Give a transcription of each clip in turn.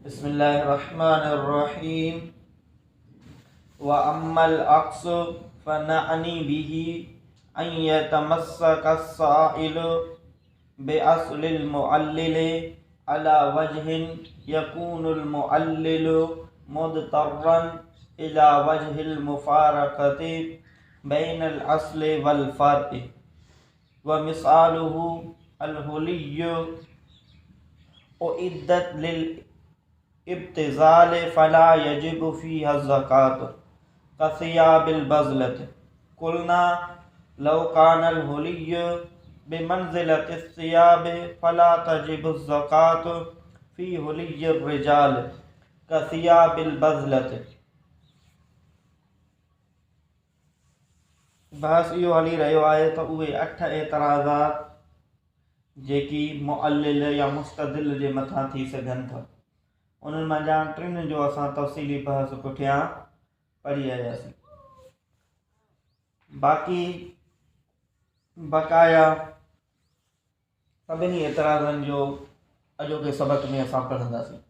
بسم الله الرحمن الرحيم وأما العكس فنعني به أن يتمسك السائل بأصل المعلل على وجه يكون المعلل مضطرا إلى وجه المفارقة بين الأصل والفرع ومثاله الهلي أعدت للابتذال فلا يجب فيها الزكاة كثياب البذلة قلنا لو كان الهلي بمنزلة الثياب فلا تجب الزكاة في هلي الرجال كثياب البذلة. بحث اهو هلي رهيو آهي ته اهي اٺ اعتراضات جيڪي معلل يا مستدل جي مٿان ٿي سگهن ٿا، انهن منجهان ٽن جو اسان تفصيلي بحث پٺيان پڙهي آياسين. باقي بقايا سڀني اعتراضن جو اڄوڪي سبق ۾ اسان پڙهنداسين.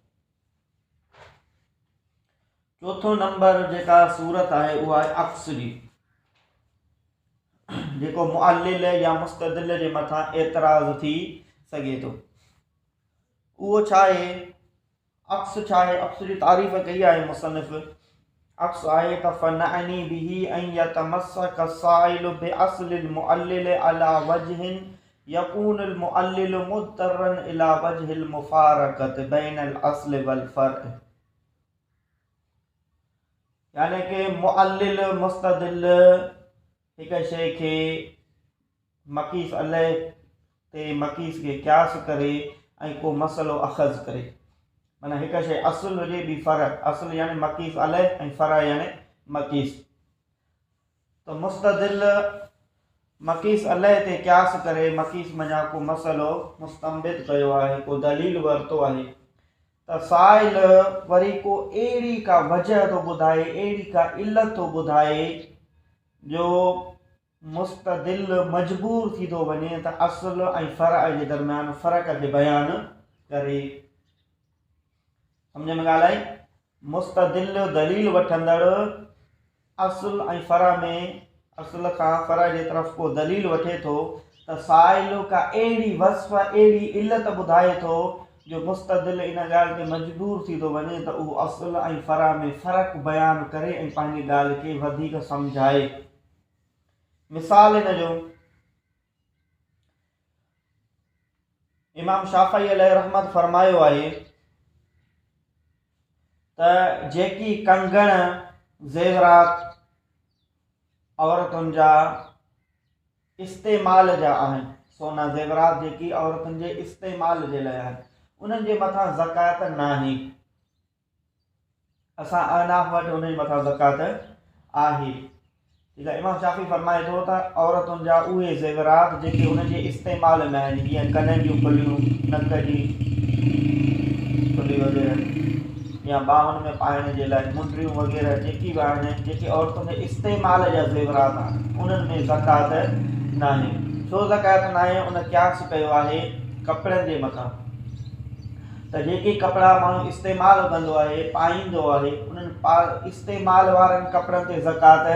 چوٿون نمبر جيڪا صورت آهي اها آهي عڪس جي، جيڪو معلل يا مستدل جي مٿان اعتراض ٿي سگهي ٿو. اهو ڇا آهي؟ عڪس ڇا آهي؟ عڪس جي تعريف ڪئي آهي مصنف. عڪس آهي ته فنعني به ان يتمسك السائل باصل المعلل على وجه يكون المعلل مضطرا الى وجه المفارقة بين الاصل والفرع. يعني ڪه معلل مستدل هڪ شيء کي مقيس عليه تي مقيس کي قياس ڪري ۽ ڪو مسئلو اخذ ڪري. معنيٰ هڪ شيء اصل هجي ٻي فرع، اصل يعني مقيس عليه ۽ فرع يعني مقيس. ته مستدل مقيس عليه تي قياس ڪري مقيس منجهان ڪو مسئلو مستنبط ڪيو آهي، ڪو دليل ورتو آهي ته سائل وري ڪو اهڙي ڪا وجه ٿو ٻڌائي، اهڙي ڪا علت ٿو ٻڌائي جو مستدل مجبور ٿي ٿو وڃي ته اصل ۽ فرع جي درميان فرق کي بيان ڪري. سمجهه ۾ ڳالهه آئي؟ مستدل دليل وٺندڙ اصل ۽ فرع ۾ اصل کان فرع جي طرف ڪو دليل وٺي ٿو ته سائل ڪا اهڙي وصف، اهڙي علت ٻڌائي ٿو جو مستدل ان ڳالهه تي مجبور ٿي ٿو وڃي ته اهو اصل ۽ فرع ۾ فرق بيان ڪري ۽ پنهنجي ڳالهه کي وڌيڪ سمجهائي. مثال ان جو امام شافعي عليه رحمت فرمايو آهي ته جيڪي ڪنگڻ زيورات عورتن جا استعمال جا آهن، سونا زيورات جيڪي عورتن جي استعمال جي لاء آهن، انهن جي مٿان زڪوات ناهي. اسان احناف وٽ انهن جي مٿان زڪوات آهي. ٺيڪ آهي، امام شافعي فرمائي ٿو ته عورتن جا اهي زيورات جيڪي انهن جي استعمال ۾ آهن، جيئن ڪنن جون ڦليون، نڪ جي ڦلي وغيره يا ٻانهن ۾ پائڻ جي لاء منڊيون وغيره جيڪي به آهن، جيڪي عورتن جي استعمال جا زيورات آهن، انهن ۾ زڪوات ناهي. ڇو زڪوات ناهي؟ ان قياس ڪيو آهي ڪپڙن جي مٿان ته جيڪي ڪپڙا ماڻهو استعمال ڪندو آهي، پائيندو آهي، انهن استعمال وارن ڪپڙن تي زڪوات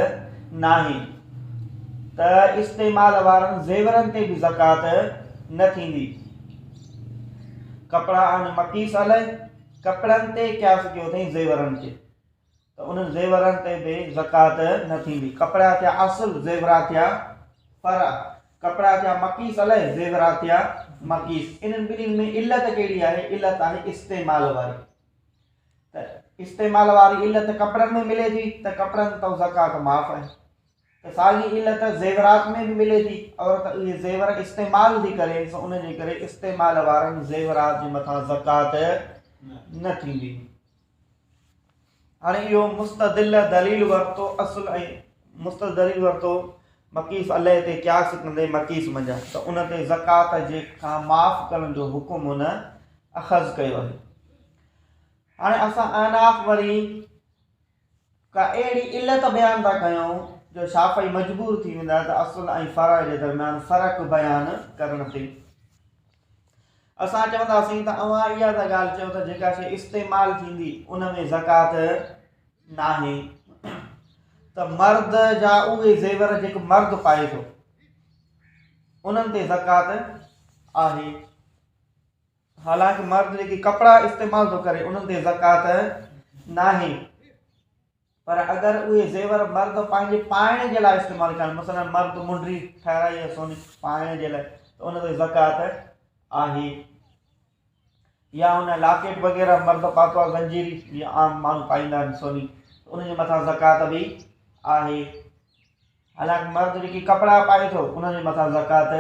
ناهي ته استعمال وارن زيورن تي به زڪوات نه ٿيندي. ڪپڙا آهن مقيس عليه، ڪپڙن تي قياس ڪيو اٿئي زيورن کي ته انهن زيورن تي به زڪوات نه ٿيندي. ڪپڙا ٿيا اصل، زيورات ٿيا فرع. ڪپڙا ٿيا مقيس عليه، زيورات ٿيا مقيس. انهن ٻنهين ۾ علت ڪهڙي آهي؟ علت آهي استعمال واري. ته استعمال واري علت ڪپڙن ۾ ملي ٿي ته ڪپڙن تان زڪوات معاف آهي. ته ساڳي علت زيورات ۾ به ملي ٿي. عورت اهي زيور استعمال ٿي ڪري سو ان جي ڪري استعمال وارن زيورات جي مٿان زڪوات نه ٿيندي. هاڻي اهو مستدل دليل ورتو اصل ۽ مستدل دليل ورتو مقيس عليه تي قياس ڪندي مقيس منجهان ته ان تي زڪوات جي کان معاف ڪرڻ جو حڪم هن اخذ ڪيو آهي. هاڻي اسان احناف وري ڪا اهڙي علت بيان ٿا ڪيون جو شافعي مجبور ٿي ويندا ته اصل ۽ فرع جي درميان فرق بيان ڪرڻ تي. اسان چونداسين ته اوهان اها ٿا ڳالهه چئو ته جيڪا شيء استعمال ٿيندي ان ۾ زڪوات ناهي ته مرد جا اهي زيور جيڪي مرد پائي ٿو انهن تي زڪوات آهي. حالانڪ مرد جيڪي ڪپڙا استعمال ٿو ڪري انهن تي زڪوات ناهي. پر اگر اهي زيور مرد پنهنجي پائڻ جي لاء استعمال ڪن، مثلا مرد منڊي ٺهرائي آهي سوني پائڻ جي لاء، ته ان تي زڪوات آهي. يا ان لاڪيٽ وغيره مرد پاتو آهي زنجيري، جيئن عام ماڻهو پائيندا آهن سوني، ته ان جي مٿان زڪوات به آهي. حالانڪ مرد جيڪي ڪپڙا پائي ٿو ان جي مٿان زڪوات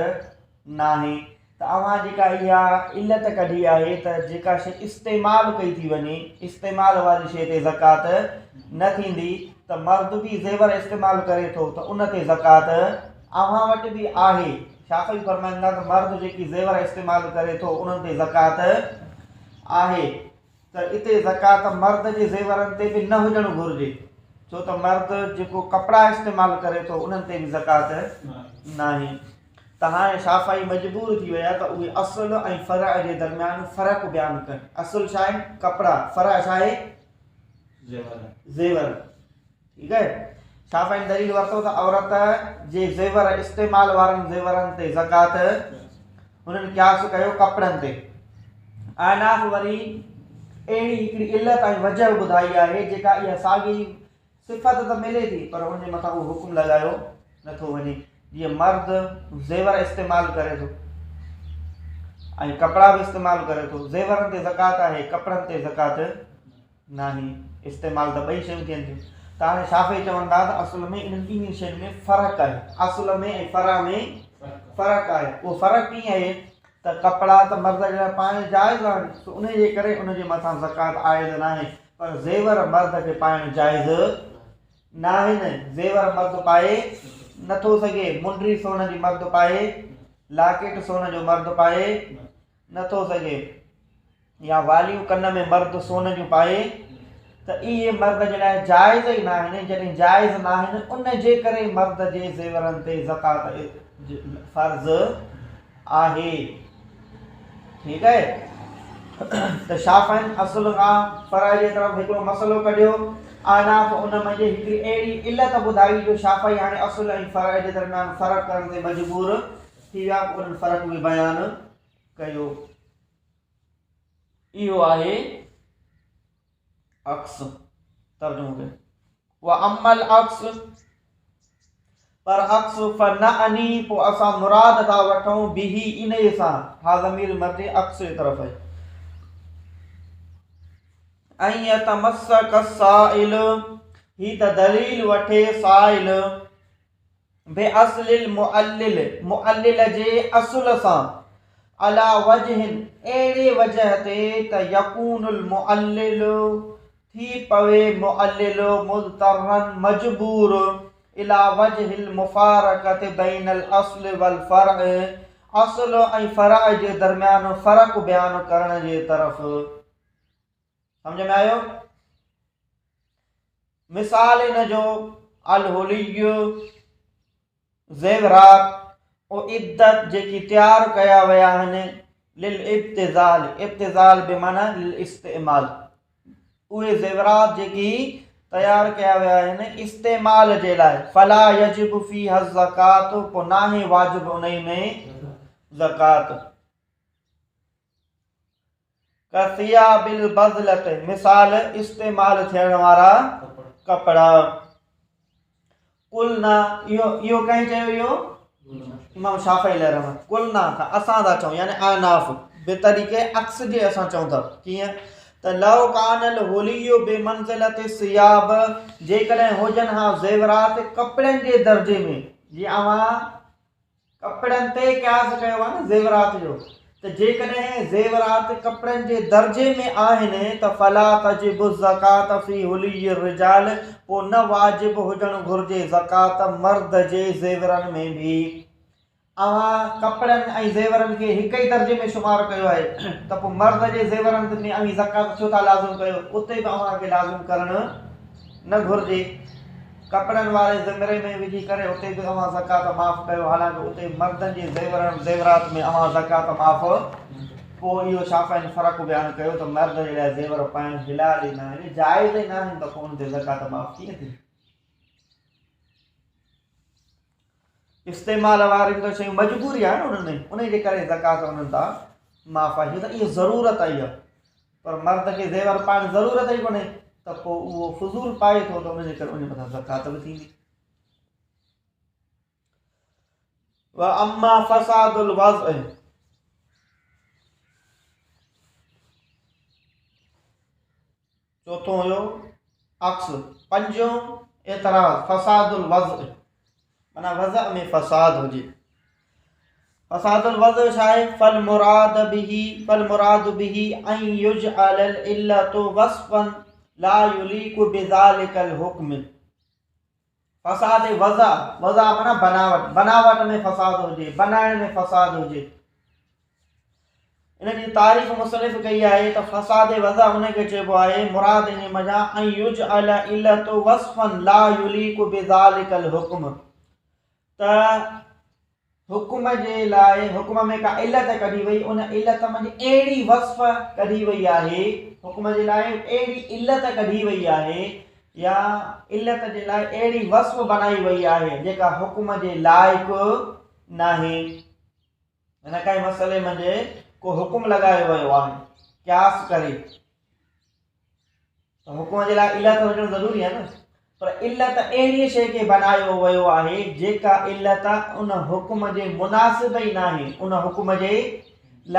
ناهي. ته اوهان جيڪا اها علت ڪڍي آهي ته جيڪا شيء استعمال ڪئي ٿي وڃي استعمال واري شيء تي زڪوات نه ٿيندي ته مرد به زيور استعمال ڪري ٿو ته ان تي زڪوات اوهان وٽ به آهي. شافعي فرمائن ٿا ته مرد جيڪي زيور استعمال ڪري ٿو انهن تي زڪوات آهي. ته اتي زڪوات مرد جي زيورن تي به نه هجڻ گهرجي، ڇو ته مرد جيڪو ڪپڙا استعمال ڪري ٿو انهن تي به زڪوات ناهي. ته هاڻي شافعي مجبور ٿي ويا ته اهي اصل ۽ فرع جي درميان فرق بيان ڪن. اصل ڇا آهن؟ ڪپڙا. فرع ڇا آهي؟ زيور. ٺيڪ آهي. شافعين دليل ورتو ته عورت جي زيور استعمال وارن زيورن تي زڪوات، هنن قياس ڪيو ڪپڙن تي. احناف وري اهڙي هڪڙي علت ۽ وجه ٻڌائي آهي جيڪا اها ساڳي صفت ته ملي ٿي پر ان جي مٿان اهو حڪم لڳايو نٿو وڃي. جيئن مرد زيور استعمال ڪري ٿو ۽ ڪپڙا به استعمال ڪري ٿو، زيورن تي زڪوات آهي، ڪپڙن تي زڪوات ناهي. استعمال ته ٻئي شيون ٿين ٿيون. ته هاڻي شافعي چون ٿا ته اصل ۾ انهن ٻنهي شين ۾ فرق آهي. اصل ۾ ۽ فرع ۾ فرق آهي. اهو فرق ڪيئن آهي ته ڪپڙا ته مرد جي لاء پائڻ جائز آهن، سو انهي جي ڪري ان جي مٿان زڪوات عائد ناهي، پر زيور مرد کي پائڻ جائز ناهن. زيور مرد پائي نٿو سگهي. منڊي سون جي مرد پائي، لاڪيٽ سون جو مرد پائي نٿو سگهي. يا واليون ڪن ۾ مرد سون جون پائي ته اهي مرد جي لاء جائز ئي ناهن، جڏهن جائز ناهن ان جي ڪري مرد جي زيورن تي زڪوات فرض آهي. ٺيڪ آهي ته شافعين اصل کان فرع جي طرف هڪڙو مسئلو ڪڍيو، احناف ان منجهه هڪڙي اهڙي علت ٻڌائي جو شافعي هاڻي اصل ۽ فرع جي درميان فرق ڪرڻ تي مجبور ٿي ويا، پوء انهن فرق به بيان ڪيو. اهو آهي عڪس. ترجمو ڪيو واما العڪس پر عڪس فنعني پوء اسان مراد ٿا وٺون به انهيء سان، ها ضمير مرجع عڪس جي طرف آهي، ان يتمسڪ السائل هي ته دليل وٺي سائل باصل المعلل، معلل جي اصل سان، علي وجه اهڙي وجه تي ته يڪون المعلل ٿي پوي معلل مضطرا مجبور الي وجه المفارقة بين الاصل والفرع اصل ۽ فرع جي درميان فرق بيان ڪرڻ جي طرف. سمجهه ۾ آيو؟ مثال ان جو الحلي زيورات اعدت جيڪي تيار ڪيا ويا آهن للابتذال، ابتذال بمعنيٰ للاستعمال، اهي زيورات جيڪي تيار ڪيا ويا آهن استعمال جي لاء، فلا يجب فيها الزڪاة پوء ناهي واجب انهي ۾ زڪوات. ڪثياب البذلة مثال استعمال ٿيڻ وارا ڪپڙا. قلنا اهو اهو ڪنهن چيو اهو امام شافعي عليه رحمه قلنا ته اسان ٿا چئون يعني احناف بطريقي عڪس جي اسان چئون ٿا ڪيئن ته لو ڪان الحلي بمنزله الثياب جيڪڏهن هجن ها زيورات ڪپڙن جي درجي ۾ جيئن اوهان ڪپڙن تي قياس ڪيو آهي نه زيورات جو ته جيڪڏهن زيورات ڪپڙن جي درجي ۾ آهن ته فلا تجب الزڪاة في حلي الرجال پوء نه واجب هجڻ گهرجي زڪوات مرد جي زيورن ۾ به. اوهان ڪپڙن ۽ زيورن کي هڪ ئي درجي ۾ شمار ڪيو آهي ته پوء مرد جي زيورن ۾ اوهين زڪوات ڇو ٿا لازم ڪيو اتي به اوهان کي لازم ڪرڻ نه گهرجي. ڪپڙن واري زمري ۾ وجهي ڪري اتي به اوهان زڪوات معاف ڪيو حالانڪه اتي مردن جي زيورن زيورات ۾ اوهان زڪوات معاف پوء اهو شافعين فرق بيان ڪيو ته مرد جي لاء زيور پائڻ حلال ئي ناهن، جائز ئي ناهن ته پوء ان تي زڪوات معاف ڪيئن ٿي؟ استعمال واريون ته شيون مجبوري آهي نه انهن ۾، انهي جي ڪري زڪوات انهن تان معاف آهي، ڇو ته اهو ضرورت آئي آهي. پر مرد کي زيور پائڻ ضرورت ئي ڪونهي ته پوء اهو فضول پائي ٿو ته ان جي ڪري ان جي مٿان زڪوات به ٿيندي. واما فساد الوضع چوٿون هيو عڪس، پنجون اعتراض فساد الوضع معنيٰ وضع ۾ فساد هجي. فساد الوضع ڇا آهي؟ فالمراد به فالمراد به ان يجعل العلة وصفا لا يليق بذلك الحڪم. فساد وضع، وضع معنيٰ بناوٽ، بناوٽ ۾ فساد هجي، بنائڻ ۾ فساد هجي. ان جي تعريف مصنف ڪئي آهي ته فساد وضع ان کي چئبو آهي، مراد ان منجهان ان يجعل علت وصفا لا يليق بذلك الحڪم، ته حڪم جي لاء حڪم ۾ ڪا علت ڪڍي وئي، ان علت منجهه اهڙي وصف ڪڍي وئي آهي، حڪم جي لاء اهڙي علت ڪڍي وئي آهي يا علت جي لاء اهڙي وصف بنائي وئي آهي جيڪا حڪم جي لائق ناهي. هن ڪنهن مسئلي منجهه ڪو حڪم لڳايو ويو آهي قياس ڪري ته حڪم جي لاء علت هجڻ ضروري آهي نه، پر علت اهڙيء شيء کي بنايو ويو آهي جيڪا علت ان حڪم جي مناسب ئي ناهي، ان حڪم جي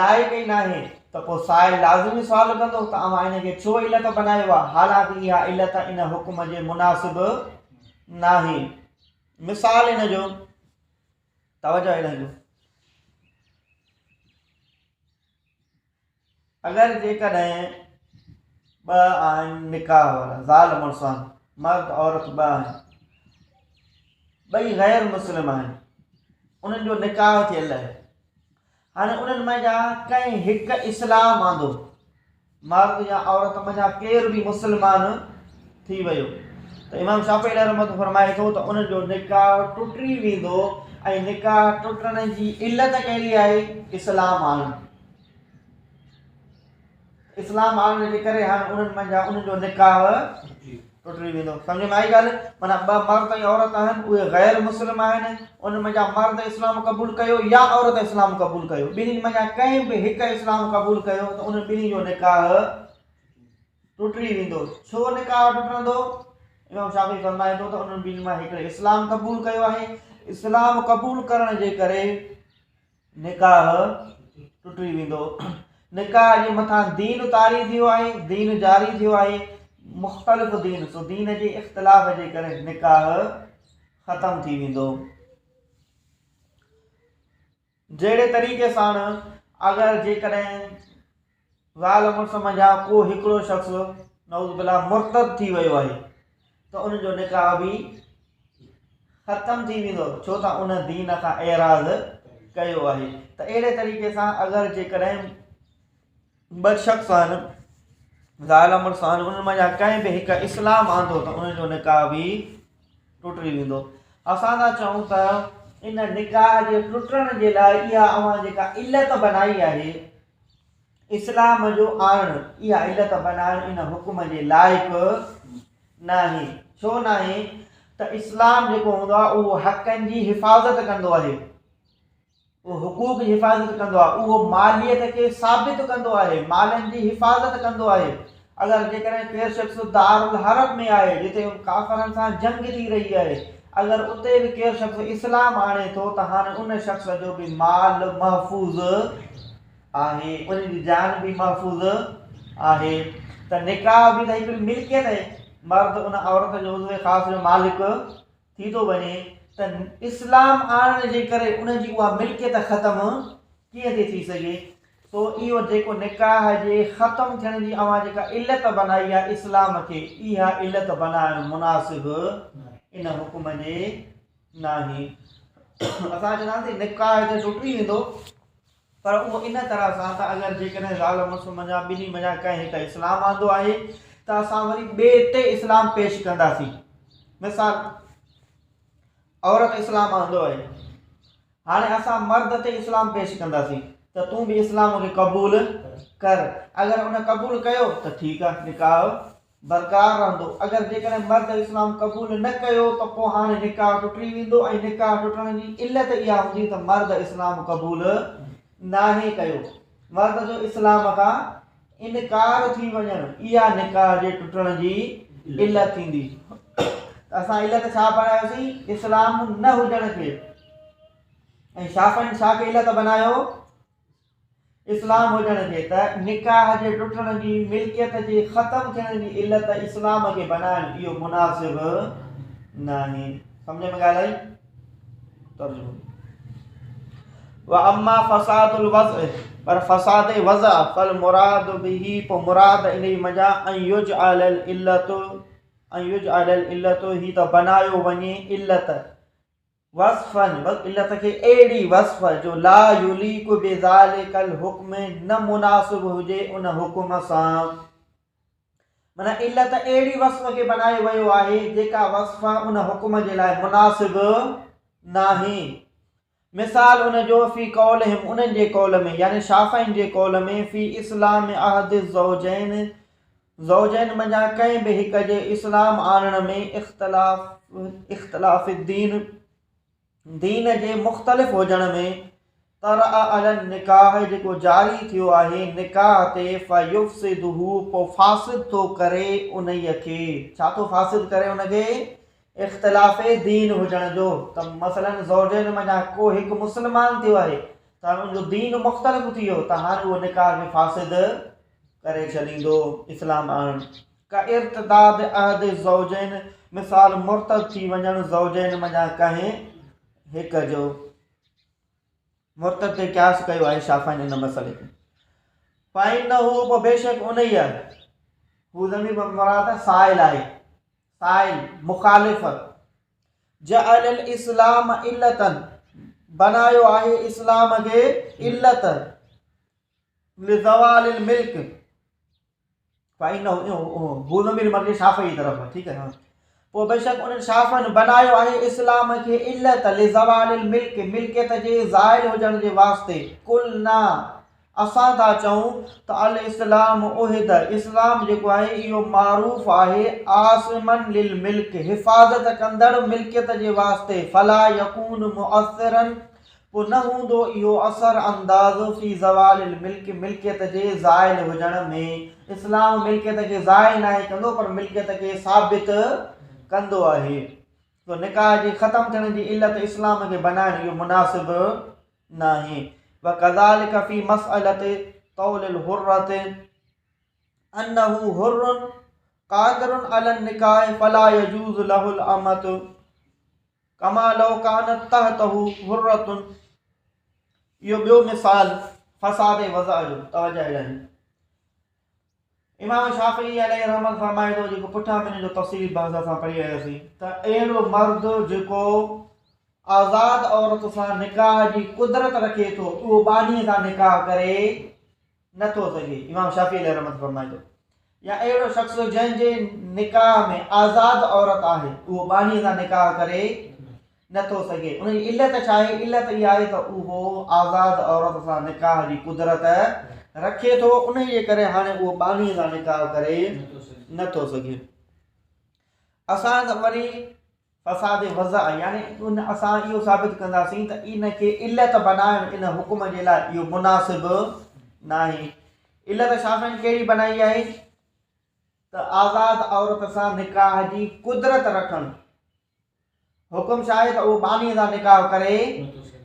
لائق ئي ناهي ته پوء سائل لازمي سوال ڪندو ته اوهان ان کي ڇو علت بنايو آهي، حالانڪ اها علت ان حڪم جي مناسب ناهي. مثال ان جو توجه هيڏانهن ڏيو. اگر جيڪڏهن ٻه آهن نڪاح وارا، زال مڙس آهن، مرد عورت ٻه آهن، ٻئي غير مسلم آهن، انهن جو نڪاح ٿيل آهي، هاڻي انهن منجهان ڪنهن هڪ اسلام آندو، مرد يا عورت منجهان ڪير به مسلمان ٿي ويو ته امام شافعي عليه رحمت فرمائي ٿو ته انهن جو نڪاح ٽٽي ويندو ۽ نڪاح ٽٽڻ جي علت ڪهڙي آهي؟ اسلام آڻڻ. اسلام آڻڻ جي ڪري هاڻي انهن منجهان انهن جو نڪاح ٽٽي ويندو. سمجھ ۾ آئي ڳالهه؟ معنيٰ ٻه مرد ۽ عورت آهن، اهي غير مسلم آهن، انهن منجهان مرد اسلام قبول ڪيو يا عورت اسلام قبول ڪيو، ٻنهي منجهان ڪنهن به هڪ اسلام قبول ڪيو ته انهن ٻنهي جو نڪاح ٽٽي ويندو. ڇو نڪاح ٽٽندو؟ امام شافعي فرمائي ٿو ته انهن ٻنهي مان هڪڙي اسلام قبول ڪيو آهي، اسلام قبول ڪرڻ جي ڪري نڪاح ٽٽي ويندو. نڪاح جي مٿان دين طاري ٿيو آهي، دين جاري ٿيو آهي، مختلف دين، سو دين جي اختلاف جي ڪري نڪاح ختم ٿي ويندو. جهڙي طريقي ساڻ اگر جيڪڏهن زال مڙس منجهان ڪو هڪڙو شخص نعوذ بالله مرتد ٿي ويو آهي ته ان جو نڪاح به ختم ٿي ويندو، ڇو ته ان دين کان اعراض ڪيو آهي. ته اهڙي طريقي سان اگر جيڪڏهن ٻه شخص آهن، زال مڙس آهن، انهن منجهان ڪنهن به هڪ اسلام آندو ته انهن جو نڪاح به ٽٽي ويندو. اسان ٿا چئون ته ان نڪاح جي ٽٽڻ جي لاء اها اوهان جيڪا علت بنائي آهي، اسلام جو آڻڻ، اها علت بنائڻ ان حڪم جي لائق ناهي. ڇو ناهي ته اسلام جيڪو هوندو آهي اهو حقن جي حفاظت ڪندو آهي، اهو حقوق جي حفاظت ڪندو آهي، اهو ماليت کي ثابت ڪندو آهي، مالن جي حفاظت ڪندو آهي. اگر جيڪڏهن ڪير شخص دارالحرب ۾ آهي جتي ڪافرن سان جنگ ٿي رهي آهي، اگر اتي به ڪير شخص اسلام آڻي ٿو ته هاڻي ان شخص جو به مال محفوظ آهي، ان جي جان به محفوظ آهي ته نڪاح به ته هڪڙي ملڪيت آهي، مرد ان عورت جو عضوي خاص جو مالڪ ٿي ٿو وڃي ته اسلام آڻڻ جي ڪري ان جي اها ملڪيت ختم ڪيئن ٿي ٿي سگهي؟ سو اهو جيڪو نڪاح جي ختم ٿيڻ جي اوهان جيڪا علت بنائي آهي اسلام کي، اها علت بنائڻ مناسب ان حڪم جي ناهي. اسان چونداسين نڪاح هتي ٽٽي ويندو، پر اهو ان طرح سان ته اگر جيڪڏهن زال مڙس منجهان ٻنهي منجهان ڪنهن هڪ اسلام آندو آهي ته اسان وري ٻئي تي اسلام پيش ڪنداسين. مثال عورت اسلام آندو آهي، هاڻي اسان مرد تي اسلام پيش ڪنداسين. ته تون به اسلام کي قبول ڪر. اگر ان قبول ڪيو ته ٺيڪ آهي، نڪاح برقرار رهندو. اگر جيڪڏهن مرد اسلام قبول نه ڪيو ته پوء هاڻي نڪاح ٽٽي ويندو ۽ نڪاح ٽٽڻ جي علت اها هوندي ته مرد اسلام قبول ناهي ڪيو. مرد جو اسلام کان انڪار ٿي وڃڻ اها نڪاح جي ٽٽڻ جي علت ٿيندي. ته اسان علت ڇا بڻايوسين؟ اسلام نه هجڻ کي. ۽ شافعين ڇا کي علت بنايو؟ اسلام هجڻ کي. ته نڪاح جي ٽٽڻ جي، ملڪيت جي ختم ٿيڻ جي علت اسلام کي بنائڻ اهو مناسب ناهي. سمجهه ۾ ڳالهه آئي؟ ترجمو واما فساد الوضع پر فساد وضع فالمراد به پوء مراد انهي منجهان ان يجعل العلت ان يجعل العلت هي ته بنايو وڃي علت وصفا علت کي اهڙي وصف جو لا يليق بذلك الحڪم نه مناسب هجي ان حڪم سان. معنيٰ علت اهڙي وصف کي بنايو ويو آهي جيڪا وصف ان حڪم جي لاء مناسب ناهي. مثال ان جو في قولهم انهن جي قول ۾ يعني شافعين جي قول ۾ في اسلام احد الزوجين زوجين منجهان ڪنهن به هڪ جي اسلام آڻڻ ۾ اختلاف اختلاف الدين دين جي مختلف هجڻ ۾، طرأ علي النڪاح جيڪو جاري ٿيو آهي نڪاح تي، فيفسده پوء فاسد ٿو ڪري انهيء کي، ڇا ٿو فاسد ڪري ان کي؟ اختلاف دين هجڻ جو، ته مثلاً زوجين منجهان ڪو هڪ مسلمان ٿيو آهي ته هاڻي ان جو دين مختلف ٿي ويو ته هاڻي اهو نڪاح کي فاسد ڪري ڇڏيندو اسلام آڻڻ. ڪارتداد احد الزوجين، مثال مرتد ٿي وڃڻ زوجين منجهان ڪنهن هڪ جو. مرتد تي قياس ڪيو آهي شافعين ان مسئلي تي. فإنه پوء بيشڪ انهيء، هو ضمير مان مراد سائل آهي، سائل، مخالف، جعل الاسلام علة بنايو آهي اسلام کي علت لزوال الملڪ فإنه هو ضمير مرجع شافعي جي طرف ٺيڪ آهي پوء بيشڪ انهن شافعن بنايو آهي اسلام کي علت لزوال الملڪ ملڪيت جي زائل هجڻ جي واسطي قلنا اسان ٿا چئون ته الاسلام عهد اسلام جيڪو آهي اهو معروف آهي عاصما للملڪ حفاظت ڪندڙ ملڪيت جي واسطي فلا يڪون مؤثرا پوء نه هوندو اهو اثر انداز في زوال الملڪ ملڪيت جي زائل هجڻ ۾. اسلام ملڪيت کي زائل ناهي ڪندو پر ملڪيت کي ثابت ڪندو آهي. سو نڪاح جي ختم ٿيڻ جي علت اسلام کي بنائڻ اهو مناسب ناهي. وڪذلڪ في مسئلة طول الحرة انه حر قادر علي النڪاح فلا يجوز له الامة. ڪما لو ڪانت تحته حرة اهو ٻيو مثال فساد وضع جو توجه الهي امام شافعي عليه رحمت فرمائي ٿو جيڪو پٺيان به ان جو تفصيلي بحث اسان پڙهي آياسين ته اهڙو مرد جيڪو آزاد عورت سان نڪاح جي قدرت رکي ٿو اهو ٻانهي سان نڪاح ڪري نه ٿو سگهي، امام شافعي عليه رحمت فرمائي ٿو، يا اهڙو شخص جنهن جي نڪاح ۾ آزاد عورت آهي اهو ٻانهي سان نڪاح ڪري نه ٿو سگهي، ان جي علت ڇا آهي؟ علت اها آهي ته اهو آزاد عورت سان نڪاح جي قدرت رکي ٿو، انهي جي ڪري هاڻي اهو ٻانهي سان نڪاح ڪري نه ٿو سگهي. اسان وري فساد وضع يعني ان اسان اهو ثابت ڪنداسين ته ان کي علت بنائڻ ان حڪم جي لاء اهو مناسب ناهي. علت شافعين ڪهڙي بنائي آهي ته آزاد عورت سان نڪاح جي قدرت رکڻ. حڪم ڇا آهي ته اهو ٻانهي سان نڪاح ڪري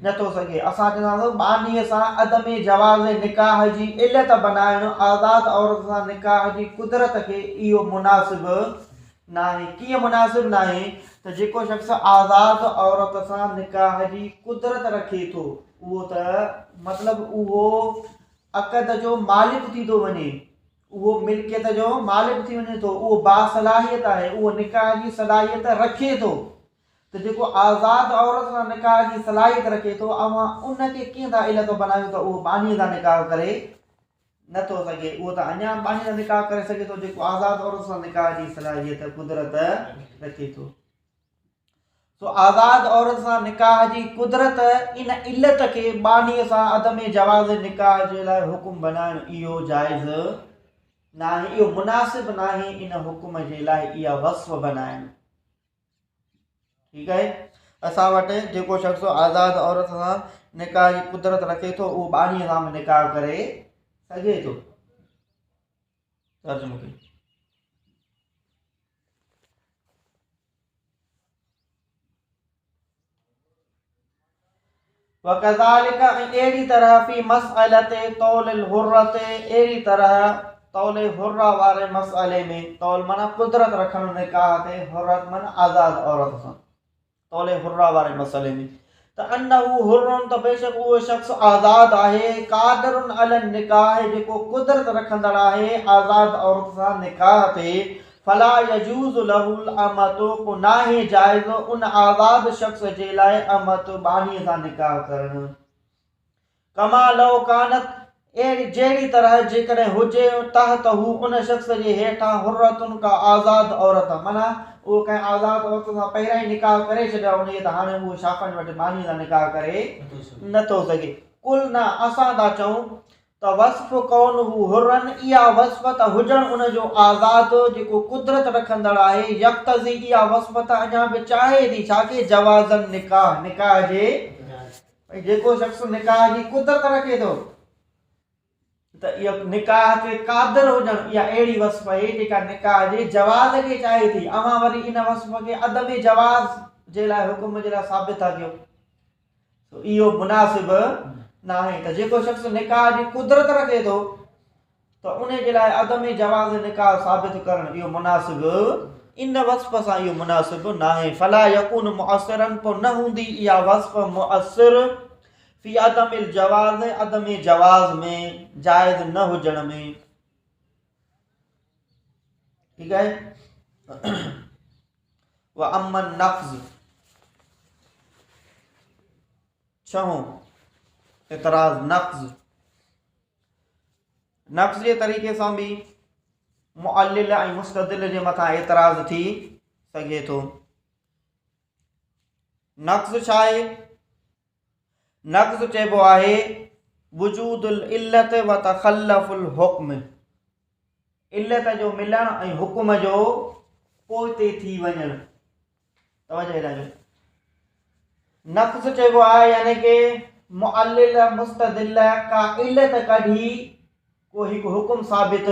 نٿو سگهي. اسان چونداسين ٻانهي سان عدم جواز نڪاح جي علت بنائڻ آزاد عورت سان نڪاح جي قدرت کي اهو مناسب ناهي. ڪيئن مناسب ناهي ته جيڪو شخص آزاد عورت سان نڪاح جي قدرت رکي ٿو اهو ته مطلب اهو عقد جو مالڪ ٿي ٿو وڃي، اهو ملڪيت جو مالڪ ٿي وڃي ٿو، اهو باصلاحيت آهي، اهو نڪاح جي صلاحيت رکي ٿو ته جيڪو آزاد عورت سان نڪاح جي صلاحيت رکي ٿو اوهان ان کي ڪيئن ٿا علت بنايو ته اهو ٻانهي سان نڪاح ڪري نه ٿو سگهي، اهو ته اڃا به ٻانهي سان نڪاح ڪري سگهي ٿو جيڪو آزاد عورت سان نڪاح جي صلاحيت، قدرت، رکي ٿو. سو آزاد عورت سان نڪاح جي قدرت ان علت کي ٻانهيء سان عدم جواز نڪاح جي لاء حڪم بنائڻ اهو جائز ناهي، اهو مناسب ناهي ان حڪم جي لاء اها وصف بنائڻ. ٺيڪ آهي، اسان وٽ جيڪو شخص آزاد عورت سان نڪاح جي قدرت رکي ٿو اهو ٻانهيء سان به نڪاح ڪري سگهي ٿو. ترجمو ڪيو. وڪذالڪ ۽ اهڙي طرح في مسئلة طول الحرة اهڙي طرح طول حره واري مسئلي ۾ طول معنيٰ قدرت رکڻ نڪاح تي حرت معنيٰ آزاد عورت سان طول حره واري مسئلي ۾ ته انه حر ته بيشڪ اهو شخص آزاد آهي قادر علي النڪاح جيڪو قدرت رکندڙ آهي آزاد عورت سان نڪاح تي فلا يجوز له الامة پوء ناهي جائز ان آزاد شخص جي لاء امة ٻانهي سان نڪاح ڪرڻ. ڪما لو ڪانت اهڙي جهڙي طرح جيڪڏهن هجي تحته ان شخص جي هيٺان حرة ڪا آزاد عورت معنيٰ اهو ڪنهن آزاد عورت سان پهريان ئي نڪاح ڪري ڇڏيو آهي انهيء ته هاڻي اهو شافعين وٽ ٻانهي سان نڪاح ڪري نٿو سگهي. قلنا اسان ٿا چئون ته وصف ڪونه حرا اها وصف ته هجڻ ان جو آزاد جيڪو قدرت رکندڙ آهي يقتضي اها وصف ته اڃا به چاهي ٿي ڇا کي جواز النڪاح نڪاح جي ڀئي جيڪو شخص نڪاح جي قدرت رکي ٿو ته اها نڪاح تي قادر هجڻ اها اهڙي وصف آهي جيڪا نڪاح جي جواز کي چاهي ٿي اوهان وري ان وصف کي عدم جواز جي لاء حڪم جي لاء ثابت ٿا ڪيو سو اهو مناسب ناهي ته جيڪو شخص نڪاح جي قدرت رکي ٿو ته ان جي لاء عدم جواز نڪاح ثابت ڪرڻ اهو مناسب ان وصف سان اهو مناسب ناهي فلا يڪون مؤثرا پوء نه هوندي اها وصف مؤثر في عدم الجواز عدم جواز ۾ جائز نه هجڻ ۾ ٺيڪ آهي واما النقض ڇهون اعتراض نقض نقض جي طريقي سان به معلل ۽ مستدل جي مٿان اعتراض ٿي سگهي ٿو. نقض ڇا آهي؟ نقض چئبو آهي وجود العلت و تخلف الحڪم علت جو ملڻ ۽ حڪم جو پوئتي ٿي وڃڻ. توجه هيڏانهن ڪيو. نقض چئبو آهي يعني ڪي معلل مستدل ڪا علت ڪڍي ڪو هڪ حڪم ثابت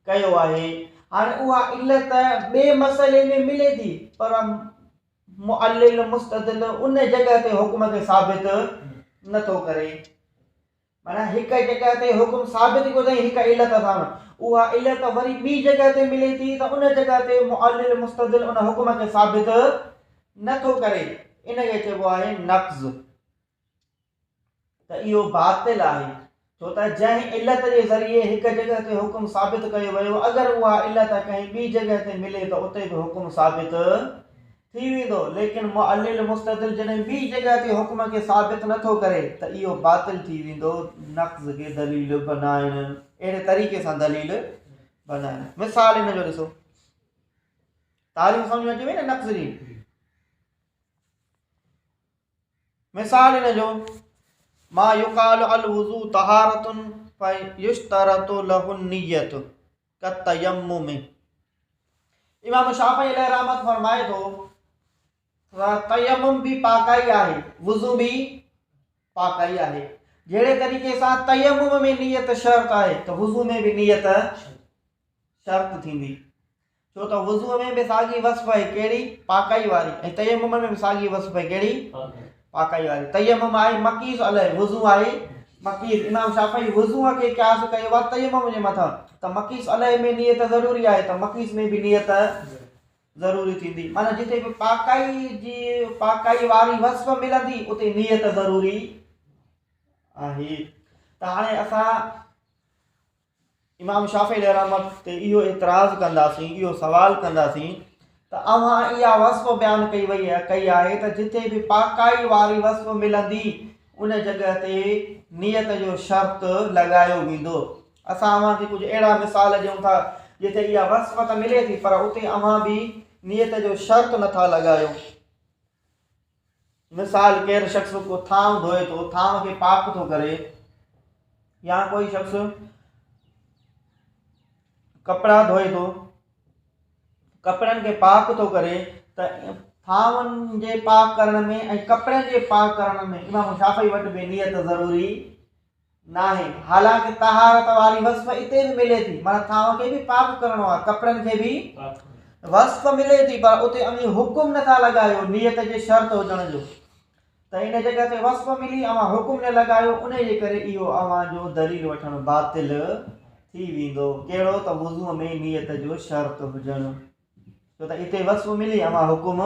ڪيو آهي. هاڻي اها علت ٻئي مسئلي ۾ ملي ٿي پر معلل مستدل ان جڳهه تي حڪم کي ثابت نه ٿو ڪري. معنيٰ هڪ جڳهه تي حڪم ثابت ڪيو اٿائين هڪ علت سان، اها علت وري ٻي جڳهه تي ملي ٿي ته ان جڳهه تي معلل مستدل ان حڪم کي ثابت نه ٿو ڪري، ان کي چئبو آهي نقض. ته اهو باطل آهي، ڇو ته جنهن علت جي ذريعي هڪ جڳهه تي حڪم ثابت ڪيو ويو، اگر اها علت ڪنهن ٻي جڳهه تي ملي ته اتي به حڪم ثابت ٿي ويندو، ليڪن معلل مستدل جڏهن ٻي جڳهه تي حڪم کي ثابت نه ٿو ڪري ته اهو باطل ٿي ويندو، نقض کي دليل بنائڻ اهڙي طريقي سان دليل بنائڻ. مثال ان جو ڏسو، تعريف سمجهه ۾ اچي وئي نه نقض جي؟ مثال ان جو، ما يقال الوضوء طهارة فيشترط له النية كالتيمم امام شافعي عليه رحمت فرمائي ٿو ته تيمم به پاڪائي آهي وضو به پاڪائي آهي جهڙي طريقي سان تيمم ۾ نيت شرط آهي ته وضو ۾ به نيت شرط ٿيندي ڇو ته وضوء ۾ به ساڳي وصف آهي ڪهڙي؟ پاڪائي واري ۽ تيمم ۾ به ساڳي وصف آهي ڪهڙي؟ پاڪائي واري. تيمم آهي مقيس عليه وضو آهي مقيس. امام شافعي وضوء کي قياس ڪيو آهي تيمم جي مٿان ته مقيس عليه ۾ نيت ضروري آهي ته مقيس ۾ به نيت ضروري ٿيندي. معنيٰ جتي به پاڪائي جي پاڪائي واري وصف ملندي اتي نيت ضروري آهي. ته هاڻي اسان امام شافعي عليه رحمت تي اهو اعتراض ڪنداسين، اهو سوال ڪنداسين ته اوهان اها وصف بيان ڪئي وئي ڪئي آهي ته جتي به پاڪائي واري وصف ملندي ان جڳهه تي نيت جو شرط لڳايو ويندو. اسان اوهان کي ڪجهه اهڙا مثال ڏيون ٿا جتي اها وصف ته ملي ٿي پر اتي اوهان به نيت جو شرط نٿا لڳايو. مثال ڪير شخص ڪو ٿانء ڌوئي ٿو، ٿانء کي پاڪ ٿو ڪري يا ڪوئي شخص ڪپڙا ڌوئي ٿو، ڪپڙن کي پاڪ ٿو ڪري ته ٿانون جي پاڪ ڪرڻ ۾ ۽ ڪپڙن جي پاڪ ڪرڻ ۾ امام شافعي وٽ به نيت ضروري ناهي. حالانڪ طهارت واري وصف اتي به ملي ٿي، معنيٰ ٿانون کي به پاڪ ڪرڻو آهي، ڪپڙن کي به وصف ملي ٿي، پر اتي اوهين حڪم نٿا لڳايو نيت جي شرط هجڻ جو، ته ان جڳهه تي وصف ملي اوهان حڪم نه لڳايو، انهي جي ڪري اهو اوهان جو دليل وٺڻ باطل ٿي ويندو. ڪهڙو؟ ته وضوء ۾ نيت جو شرط هجڻ. ڇو ته اتي وصف ملي اوهان حڪم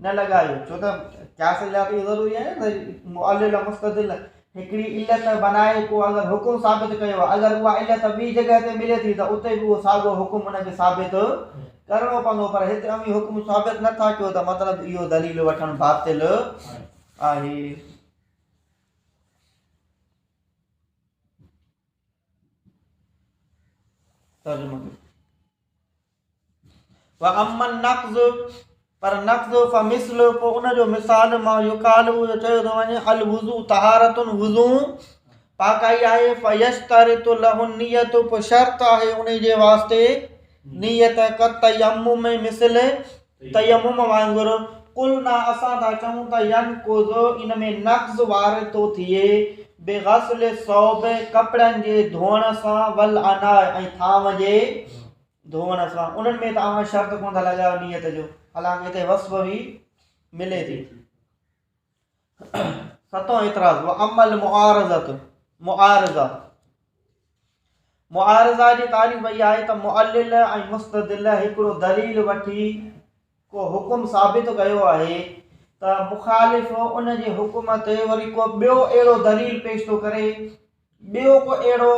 نه لڳايو، ڇو ته قياس لاء ته اهو ضروري آهي نه ته معلل مستدل هڪڙي علت بنائي ڪو اگر حڪم ثابت ڪيو آهي، اگر اها علت ٻي جڳهه تي ملي ٿي ته اتي به اهو ساڳيو حڪم ان کي ثابت ڪرڻو پوندو، پر هتي اوهين حڪم ثابت نه ٿا ڪيو ته مطلب اهو دليل وٺڻ باطل آهي. ترجمو واما النقض پر نقض فمثل پوء ان جو مثال ما يقال اهو چيو ٿو وڃي الوضو طهارت وضو پاڪائي آهي فيشترط له النيت پوء شرط آهي ان جي واسطي نيت ڪتيمم مثل تيمم وانگر قلنا اسان ٿا چئون ته ينقض ان ۾ نقض وارد ٿو ٿئي بغسل الثوب ڪپڙن جي ڌوئڻ سان والاناء ۽ ٿانو جي ڌوئڻ سان. انهن ۾ ته اوهان شرط ڪونه ٿا لڳايو نيت جو، حالانڪ هتي وصف به ملي ٿي. ستون اعتراض، واما المعارضه معارضه معارضه جي تعريف اها آهي ته معلل ۽ مستدل هڪڙو دليل وٺي ڪو حڪم ثابت ڪيو آهي ته مخالف ان جي حڪم تي وري ڪو ٻيو اهڙو دليل پيش ٿو ڪري، ٻيو ڪو اهڙو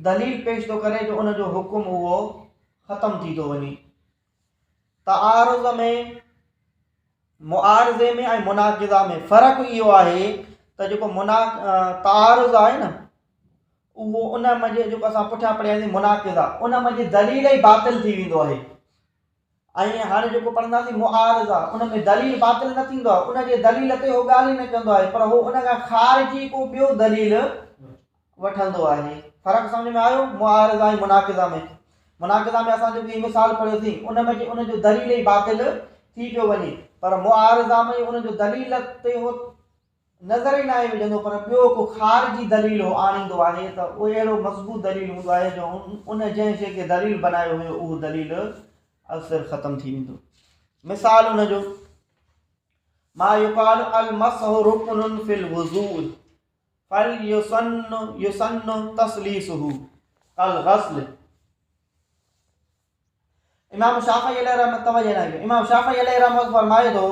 دليل پيش ٿو ڪري جو ان جو حڪم اهو ختم ٿي ٿو وڃي. تعارض ۾ معارضي ۾ ۽ مناقضه ۾ فرق اهو آهي ته جيڪو منا تعارض آهي نه اهو ان منجهه جيڪو اسان پٺيان پڙهياسين مناقضه ان منجهه دليل ئي باطل ٿي ويندو آهي ۽ هاڻي جيڪو پڙهنداسين معارضه ان ۾ دليل باطل نه ٿيندو آهي ان جي دليل تي هو ڳالهه ئي نه ڪندو آهي پر هو ان کان خارجي ڪو ٻيو دليل وٺندو آهي. فرق سمجهه ۾ آيو معارضه ۽ مناقضه ۾؟ مناقضه ۾ اسان جيڪو هي مثال پڙهيوسين ان ۾ ان جو دليل ئي باطل ٿي پيو وڃي پر معارضه ۾ ان جو دليل تي هو نظر ئي ناهي وجهندو پر ٻيو ڪو خارجي دليل هو آڻيندو آهي ته اهو اهڙو مضبوط دليل هوندو آهي جو ان جنهن شيء کي دليل بنايو هيو اهو دليل اثر ختم ٿي ويندو. مثال ان جو ما يقال المسح رڪن في الوضوء فليسن يسن تثليثه كالغسل. امام شافعي عليه رحمت توجه نه ڪيو. امام شافعي عليه رحمت فرمائي ٿو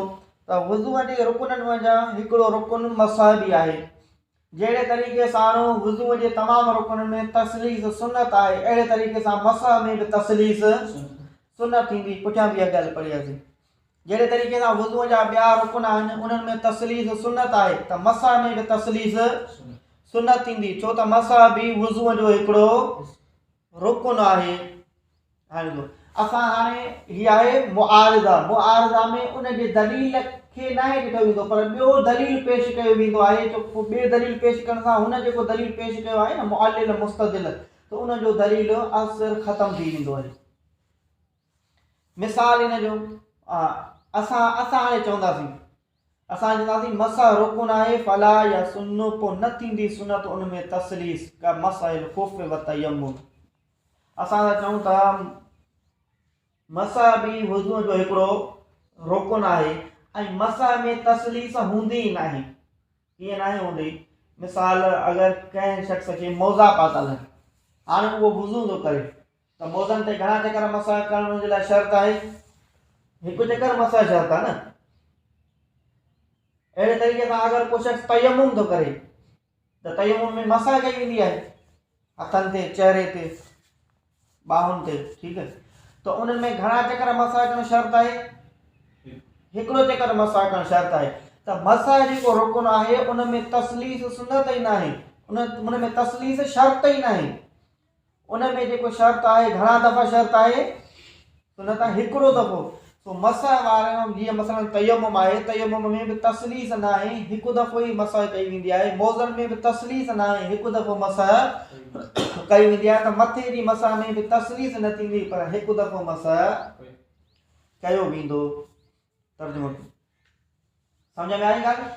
ته وضوء جي رڪنن منجهان هڪڙو رڪن مسح به آهي. جهڙي طريقي سان وضوء جي تمام رڪنن ۾ تثليث سنت آهي اهڙي طريقي سان مسح ۾ به تثليث سنت ٿيندي. پٺيان به اها ڳالهه پڙهياسين. جهڙي طريقي سان وضوء جا ٻيا رڪن آهن انهن ۾ تثليث سنت آهي ته مسح ۾ به تثليث سنت ٿيندي ڇو ته مسح به وضوء جو هڪڙو رڪن آهي. هاڻي ڏسو اسان هاڻي هي آهي معارضه، معارضه ۾ ان جي دليل کي ناهي ڏٺو ويندو پر ٻيو دليل پيش ڪيو ويندو آهي ته پوء ٻئي دليل پيش ڪرڻ سان هن جيڪو دليل پيش ڪيو آهي نه معلل مستدل ته ان جو دليل اثر ختم ٿي ويندو آهي. مثال ان جو اسان اسان هاڻي چونداسين اسان چونداسين مسح رڪن آهي فلا يسن پوء نه ٿيندي سنت ان ۾ تثليث ڪمسح الخف والتيمم. اسان ٿا چئون ته مسح به وضوء جو هڪڙو رڪن آهي ۽ مسح ۾ تثليث هوندي ئي ناهي. ڪيئن ناهي هوندي؟ مثال اگر ڪنهن شخص کي موزا پاتل آهن، هاڻي اهو وضو ٿو ڪري ته موزن تي گهڻا چڪر مسح ڪرڻ ان جي لاء شرط آهي؟ هڪ چڪر مسح شرط آهي نه. اهڙي طريقي سان اگر ڪو شخص تيمم ٿو ڪري ته تيمم ۾ مسح ڪئي ويندي آهي هٿن تي، چهري تي، ٻانهن تي، ٺيڪ آهي ته انهن ۾ گهڻا چڪر مسح ڪرڻ شرط آهي؟ هڪڙو چڪر مسح ڪرڻ شرط آهي ته مسح جيڪو رڪن آهي ان ۾ تثليث سنت ئي ناهي، ان ۾ تثليث شرط ئي ناهي. ان ۾ جيڪو شرط آهي گهڻا دفعا شرط آهي؟ سنت آهي هڪڙو دفعو. سو مسح وارن جيئن مثلاً تيمم آهي، تيمم ۾ به تثليث ناهي، هڪ دفعو ئي مسح ڪئي ويندي آهي، موزن ۾ به تثليث ناهي، هڪ دفعو مسح ڪئي ويندي آهي ته مٿي جي مسح ۾ به تثليث نه ٿيندي پر هڪ دفعو مسح ڪيو ويندو. ترجمو سمجھ ۾ آئي ڳالهه؟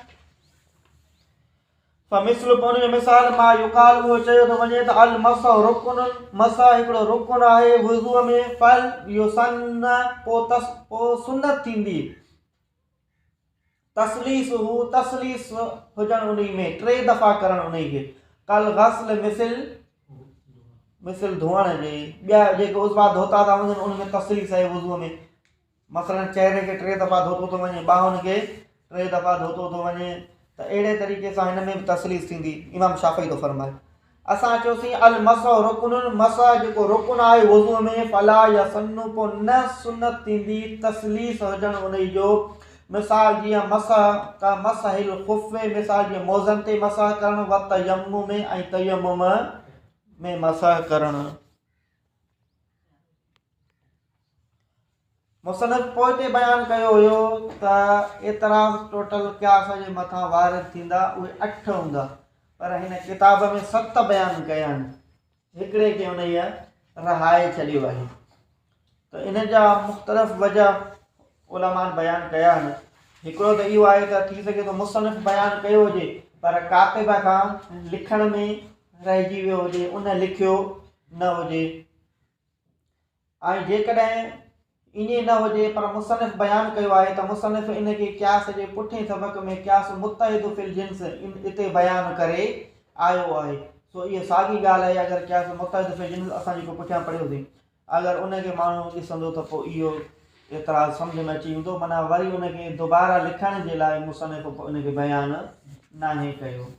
فمثل پوء ان جو مثال ما يقال اهو چيو ٿو وڃي ته المسح رڪن مسح هڪڙو رڪن آهي وضوء ۾ فل يسن پوء تس پوء سنت ٿيندي تثليثه تثليث هجڻ انهي ۾ ٽي دفعا ڪرڻ انهي کي ڪل غسل مثل مثل ڌوئڻ جي ٻيا جيڪي عضوا ڌوتا ٿا وڃن ان ۾ تثليث آهي وضوء ۾ مثلاً چهري کي ٽي دفعا ڌوتو ٿو وڃي، ٻانهن کي ٽي دفعا ڌوتو ٿو وڃي ته اهڙي طريقي سان هن ۾ به تثليث ٿيندي. امام شافعي ٿو فرمائي. اسان چيوسين المسح رڪن، مسح جيڪو رڪن آهي وضوء ۾ فلا يسن پوء نه سنت ٿيندي تثليث هجڻ انهي جو، مثال جيئن مسح ڪمسح الخف مثال جيئن موزن تي مسح ڪرڻ والتيمم ۽ تيمم ۾ مسح ڪرڻ. مصنف پوئتي بيان ڪيو هيو ته اعتراض ٽوٽل قياس جي مٿان وارد ٿيندا اهي اٺ هوندا پر هن ڪتاب ۾ ست بيان ڪيا آهن هڪڙي کي انهيء رهائي ڇڏيو آهي ته ان جا مختلف وجه علماء بيان ڪيا آهن هڪڙو ته اهو آهي ته ٿي سگهي ٿو مصنف بيان ڪيو هجي پر ڪاتب کان لکڻ ۾ رهجي ويو هجي ان لکيو نه هجي ۽ جيڪڏهن ائين نه هجي پر مصنف بيان ڪيو آهي ته مصنف ان کي قياس جي پٺئين سبق ۾ قياس متحد في الجنس اتي بيان ڪري آيو آهي سو اها ساڳي ڳالهه آهي اگر قياس متحد في الجنس اسان جيڪو پٺيان پڙهيوسين اگر ان کي ماڻهو ڏسندو ته پوء اهو اعتراض سمجهه ۾ اچي ويندو معنيٰ وري ان کي دوباره لکڻ جي لاء مصنف ان کي بيان ناهي ڪيو.